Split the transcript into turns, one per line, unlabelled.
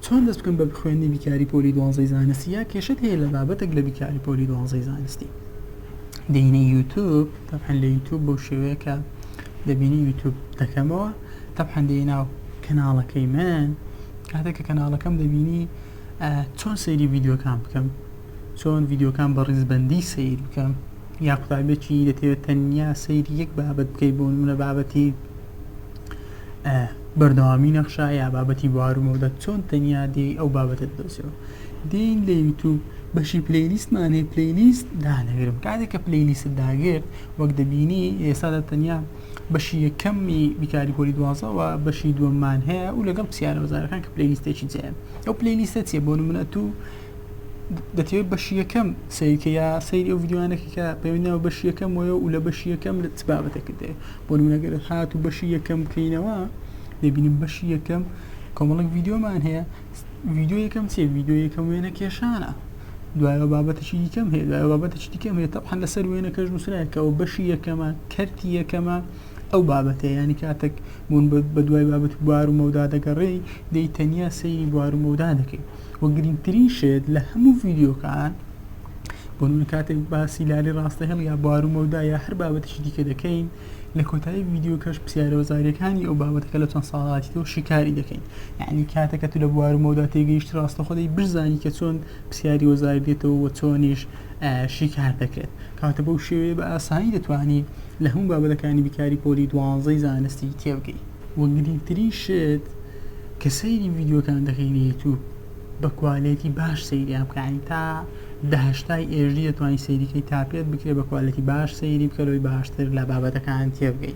چۆن دەست بکەم بە خوێندنی بیکاری پۆلی دوانزەی زانستی یا کێشەت هەیە لە بابەتێک لە بیکاری پۆلی دوانزەی زانستی دێینە یوتوب تەبعەن لە یوتوب بەو شێوەیە کە دەبینی یوتوب دەکەمەوە تەبعەن دێی ناو کەناڵەکەی من کاتێک کە کەناڵەکەم دەبینی چۆن سەیری ڤیدیۆکان بکەم چۆن ڤیدیۆکان بە ڕیزبەندی سەیر بکەم یا قوتابیەکی دەتەوێت تەنیا سەیری یەک بابەت بکەی بۆ نمونە بابەتی بەردەوامی نەخشە یا بابەتی بوار و مەودا چۆن تەنیا دێی ئەو بابەتە دەدۆزیەوە دێین لە یوتوب بەشی playlist مان هەیە playlist دانەگرم کاتێک کە playlist ت داگرت وەک دەبینی ئێستادا تەنیا بەشی یەکەمی بیکاری پۆلی دوازە و بەشی دووەممان هەیە و لەگەڵ پرسیارە وەزارەکان کە playlist ێکی جیایە ئەو playlist ە چییە بۆ نمونە تو دەتەوێت بەشی یەکەم سەیرکە یا سەیری ئەو ڤیدیۆیانەکە کە پەیوەندیان بە بەشی یەکەم وەیە و لە بەشی یەکەم لە چ بابەتێکت دەوێت بۆ نمونە گەر هات و بەشی یەکەم بکەینەوە دەبینین بەشی یەکەم کۆمەڵێک ڤیدیۆمان هەیە ڤیدیۆ یەکەم چیە ڤیدیۆ یەکەم وێنە کێشانە دوایەوە بابەتێکی دیکەم هەیە دوایەوە بابەتێکی دیکەم هەیە تەبعەن لەسەر وێنەکەش نووسرایە کە ئەو بەشی یەکەمە کەرتی یەکەمە ئەو بابەتەیە یانی کاتێک بوون بە دوای بابەت بوار و مەودا دەگەڕێی دەی تەنیا سەیری بوار و مەودا دەکەی و گرنگترین شت لە هەموو ڤیدیۆکان بۆ نمونە کاتێک باسی لاری ڕاستە هێڵ یا بوار و مەودا یا هەر بابەتێکی دیکە دەکەین لە کۆتایی ڤیدیۆکەش پرسیارە وەزاریەکانی ئەو بابەتەکە لە چەند ساڵاتیەوە شیکاری دەکەین یعنی کاتێک کە تو لە بوار و مەودا تێگەیشتی ڕاستەخۆ دەی بزانی کە چۆن پرسیاری وەزاری دێتەوە و چۆنیش شیکار دەکرێت کەواتە بەو شێوەیە بە ئاسانی دەتوانی لە هەموو بابەتەکانی بیکاری پۆلی دوانزەی زانستی تێبگەی. وە گرنگترین شت کە سەیری ڤیدیۆکان دەکەی لە یوتوب بە quality باش سەیریان بکە یانی تا دە هەشتای HD دەتوانی سەیری کەی تا پێت بکرێ بە quality باش سەیری بکە لەوەی باشتر لە بابەتەکان تێبگەی.